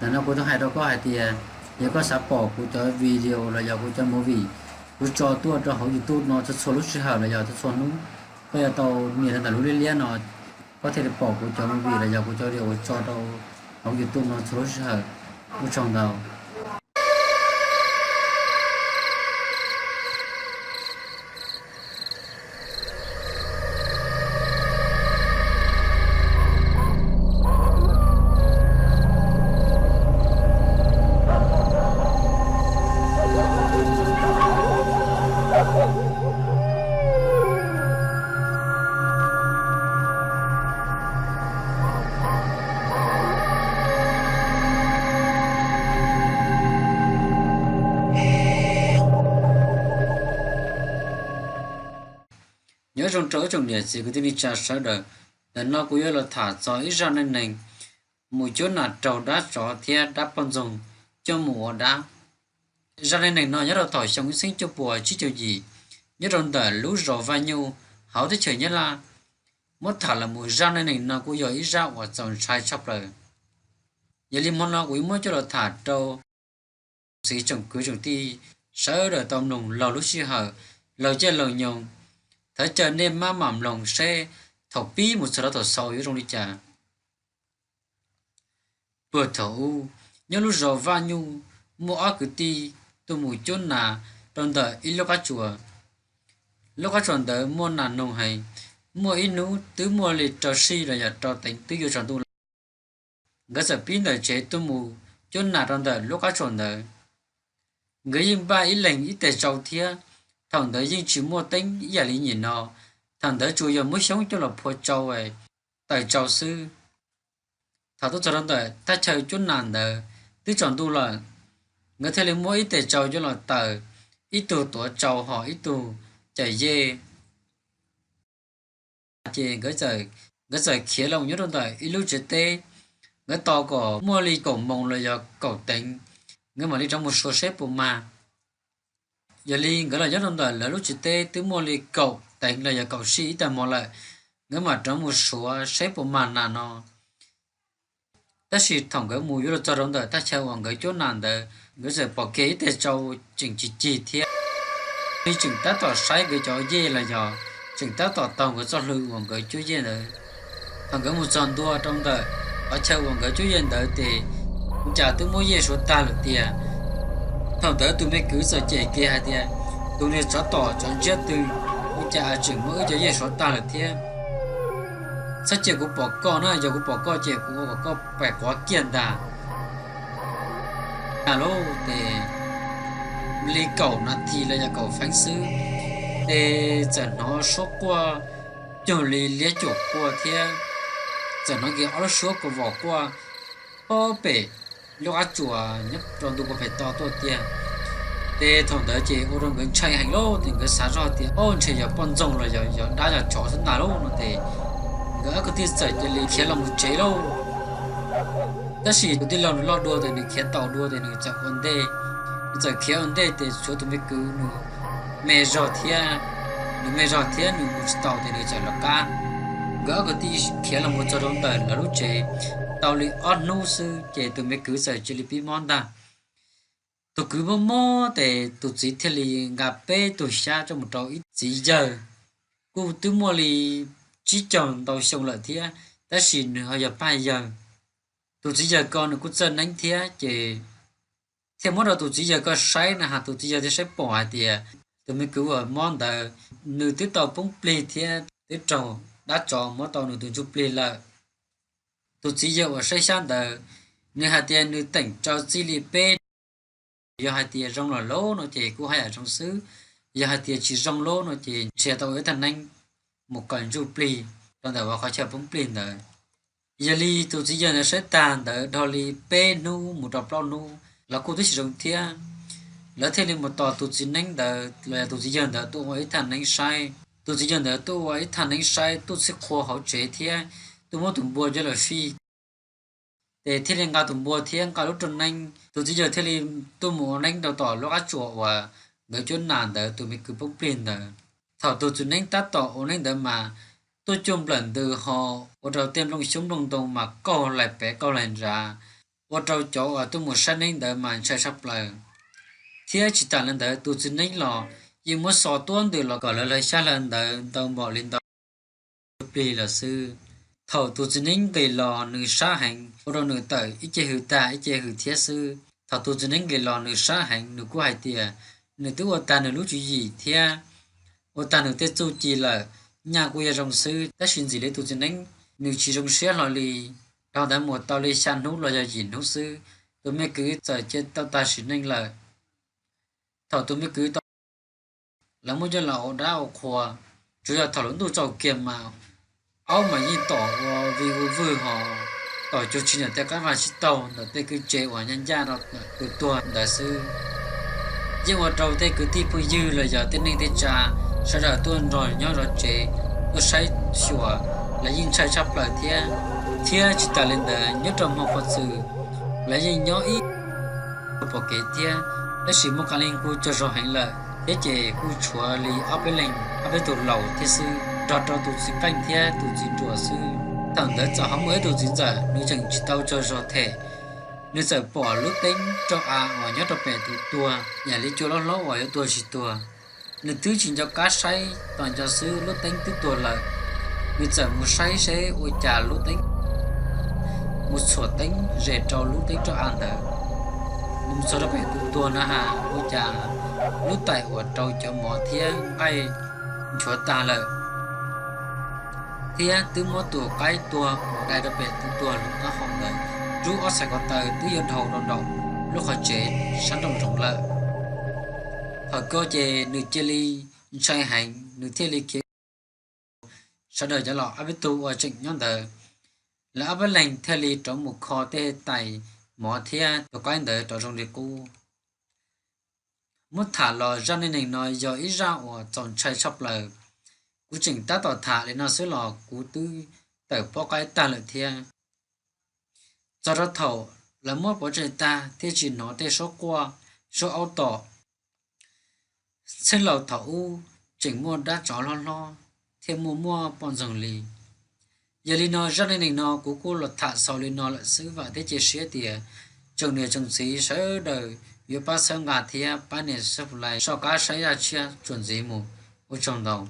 Ntawm no kuv tau hais rau koj hais tias, yog koj xav pom kuv cov video los yog kuv cov movie, kuv tso tuaj rau hauv YouTube no txhua txhua lub sij hawm los yog txhua txhua hnub, koj yuav tau nias rau ntawm lub liab liab no, koj thiaj li pom kuv cov movie los yog kuv cov video uas tso rau hauv YouTube no txhua lub sij hawm. Ua tsaug ntau. Nyob zoo rau ib tsoom niam txiv kwv tij neej tsa sawv daws, ntawm no kuv yuav los tham txog ib zaj neej neeg mus cuab nas raug dab tsov thiab dab poj ntxoog coj mus ua dab. Zaj neej neeg no nyob rau thaum xyoo ib txhiab cuaj puas tsib caug yim, nyob rau ntawm lub zos Vaj Nyuj hauv teb chaws Nyab Laj. Muab tham los mus zaj neej neeg no kuj yog ib zaj uas txaus ntshai tshaj plaws. Yog li hmo no kuv yuav muab coj los tham rau tsoom txiv tsoom kwv tsoom tij sawv daws tau mloog laug lub sij hawm, laug caij laug nyoog. Thov caw nej maj mam mloog seb thaum pib mus txog rau thaum xaus yuav zoo li cas. Puag thaum ub, nyob lub zos Vaj Nyuj, muaj ob kwv tij tuaj mus cuab nas rau ntawm ib lub qab tsuas. Lub qab tsuas ntawd muaj nas noog heev, muaj ib hnub twb muaj li rau sij los yog rau teev twb yuav tsaus ntuj lawm. Nkawd txawm pib ntawm tsev tuaj mus cuab nas rau ntawm lub qab tsuas ntawd. Nkawd yeej npaj ib leeg ib teg tsau thiab. Thaum ntawd yeej tsis muaj teeb ib yam li nim no, thaum ntawd tsuas yog muab xyoob coj los phua tsau, taws tsau xwb. Thaum tuaj txog rau ntawm thaj chaw cuab nas ntawd twb tsaus ntuj lawm, nkawd thiaj li muab ib teg tsau coj los taws, ib tug tuav tsau ho ib tug cawm yej. Ces nkawd txawm khiav los nyob rau ntawm ib lub tsev teb. Nkawd tos kom muaj li kaum moos los yog kaum teev, nkawd mam li rov mus suav seb puas mag. Yog li nkawd los nyob rau ntawm lawv lub tsev teb twb muaj li kaum teev los yog kaum sij ib tag hmo lawm, nkawd mam rov mus suav seb puas mag nas no. Tab sis thaum nkawd mus yuav luag txog rau ntawm thaj chaw uas nkawd cuab nas ntawd, nkawd txawm pom kiag ib teg tsau tseem cig cig thiab, li tseem tab tom saib nkawd cov yej los yog tseem tab tom taug nkawd txoj hlw uas nkawd cuab yej ntawd. Thaum nkawd mus txog ntua rau ntawm qhov chaw uas nkawd cuab yej ntawd ces ua cas twb muab yej suav tag lawm tiag. Thaum ntawd tus me kwv txawm cem kiag hais tias, tus niag tsov tom tsov ntsiab twg, ua cas tseem muab wb cov yej suav tag lawm thiab. Txhob cia kuv pom koj na, yog kuv pom koj ces kuv ua kom koj pais quav kiag ntag. Nas lauj, ces li kaum nas this los yog kaum feeb xwb, ces txawm hnov suab quaj cuag li liab cuam quaj thiab txawm hnov kiag ob lub suab kaus vos quaj ob pem lub qab tsuas nyob rau ntu pem to tuaj tiag. Ces thaum ntawd ces ua rau nkawd ntshai heev lauj, ces nkawd xav zoj tias, o, ntshe yog poj ntxoog los yog dab yog tsov xwb ntag lauj no ces nkawd ob kwv tij txawm cia li khiav los mus tsev lauj. Tab sis tus tij laug nws loj dua ces nws khiav tau dua ces nws txawm ua ntej. Nws txawm khiav ua ntej ces tshuav tus me kwv nws me zog thiab, nws me zog thiab nws mus tsis tau ces nws txawm los qab. Nkawd ob kwv tij khiav los mus txog rau ntawm lawv lub tsev tau li ob hnub xwb ces tus me kwv txawm cia li pib mob ntag. Tus kwv mob mob ces tus txiv thiaj li nqa peb tug xyab coj mus rau ib txiv yawg, kuj twb muaj li tsib caug ntau xyoo lawm thiab, tab sis nws ho yog paj yawg. Tus txiv yawg ko nws kuj txawj neeb thiab ces thiaj muab rau tus txiv yawg ko saib na has tus txiv yawg thiaj saib pom hais tias tus me kwv uas mob ntawd nws twb tau poob plig thiab twb raug dab tsov muab tau nws tus ntsuj plig lawm. Tus txiv yawg uas saib xyab ntawd, nws hais tias nws teem rau txij li peb, yog hais tias zoo los lauj no ces kuj haj yam zoo xwb, yog hais tias tsis zoo lauj no ces ntshe tau ua ib thaj neeb mus kaw ntsuj plig rau ntawm uas qhov chaw poob plig ntawd. Yog li tus txiv yawg ntawd saib tag ntawd dhau li peb hnub mus rau plaub hnub los kuj twb tsis zoo thiab. Lawv thiaj li mus tos tus txiv neeb ntawd los yog tus txiv yawg ntawd tuaj ua ib thaj neeb saib. Tus txiv yawg ntawd tuaj ua ib thaj neeb saib tuaj txhib qhua hauv tsev thiab tuaj muab tus npua coj los fij. Ces thiaj li nqa tus npua thiab nqa lub rooj neeb, tus txiv yawg thiaj li tuaj mus ua neeb rau tom lub qab tsuas uas nkawd cuab nas ntawd tus me kwv poob plig ntawd. Thaum tus txiv neeb tab tom ua neeb ntawd mas tuaj cuaj nplawm ntws ho ua rau tej nplooj xyoob nplooj ntoo mas qaug lais pem qaug lais nrad. ua rau cov uas tuaj mus saib neeb ntawd mas ntshai tshaj plaws. Thiab tsis tas li ntawd, tus txiv neeb los yeej muab xo tuab ntws los kom lawv hlawv xyab hlawv ntawv ntau npaum li ntau plig lawm xwb. Thaum tus txiv neeb nqis los nws sab heev, ua rau nws tawm ib ce hws tag ib ce hws thiab xwb. Thaum tus txiv neeb nqis los nws sab heev, nws kuj hais tias nws twb ua tag nws lub tswv yim thiab ua tag nws tej txuj ci lawm, nyaj kuj yog zoo xwb, tab sis ntxim li tus txiv neeb nws tsis zoo siab hlo li. Dhau ntawd mus tau li xya hnub los yog yim hnub xwb, tus me kwv txawm cia tau tag sim neej lawm. Thaum tus me kwv tau, lawv muab coj los ua dab ua qhua, tsuas yog thaum lub ntuj tsaus kiag mas aub mas yeej tom ua vij ua vwj ho tom cuag tsis ntawm tej qab vaj tsib taug ntawm tej kwj tse uas ncaj ncaj rau tus tuag ntawd xwb. Yeej ua rau tej kwv tij phooj ywg los yog tej neej tej tsa sawv daws tuaj nrog nyob zov tsev, tuaj saib xyuas, lawv yeej ntshai tshaj plaws thiab. Thiab tsis tas li ntawd, nyob rau hmo qhuav txwm lawv yeej nyob ib pom kev thiab, tab sis muaj qee leej kuj tsaug zog heev lawm thiab, ces kuj tshuav li ob peb leeg, ob peb tug laus thiab xwb, nrog rau tus txiv qeej thiab tus txiv ruam xwb. Thaum ntawd txawm ho muaj ib tug txiv ntxawm, nws tseem tsis tau tsaug zog them, nws txawm pom lub teeb roj av uas nyob rau pem tus tuag, yam li cua loj hlob uas yuav tuag tsis tuag. Nws twb tsis nco qab saib, tos nco xwb lub teeb twb tuag lawm. Nws txawm mus saib seb ua cas lub teeb, mus txhuam teeb ze rau lub teeb roj av ntawd. Nws mus txog rau pem tus tuag na has, ua cas lub tais uas rau cov mov thiab nqaij nchuav tag lawm, thiab twb muab tus qaib tuag uas dai rau pem tus tuag lub taub hau ntawd rub ob txhais ko taw twb yuav dhau rau nraum lub qhov tsev sab nraum zoov lawm. Thaum kawg ces nws cia li ntshai heev, nws thiaj li khiav. Sawv daws cov laus ob peb tug uas tseem nyob ntawd, lawv ob peb leeg thiaj li rov mus kho tej tais mov thiab tus qaib ntawd rov zoo li qub. Muab tham los zaj neej neeg no yog ib zaj uas txaus ntshai tshaj plaws. Kuv tseem tab tom tham li no xwb los kuv twb tawm pob qaib tag lawm thiab. Txog rau thaum lawv muab pov tseg tag thiaj tsis hnov tej suab quaj, suab aub tom. Txheej laus thaum ub tseem muaj dab tsov hlob hlob thiab muaj muaj poj ntxoog li. Yog li no zaj neej neeg no kuv kuj los tham xaus li no lawm xwb, vam thiab cia siab tias tsoom niam tsoom txiv sawv daws yuav pab txhawb nqa thiab pab nias subscribe soj qab saib zaj tshiab txuas ntxiv mus. Ua tsaug ntau.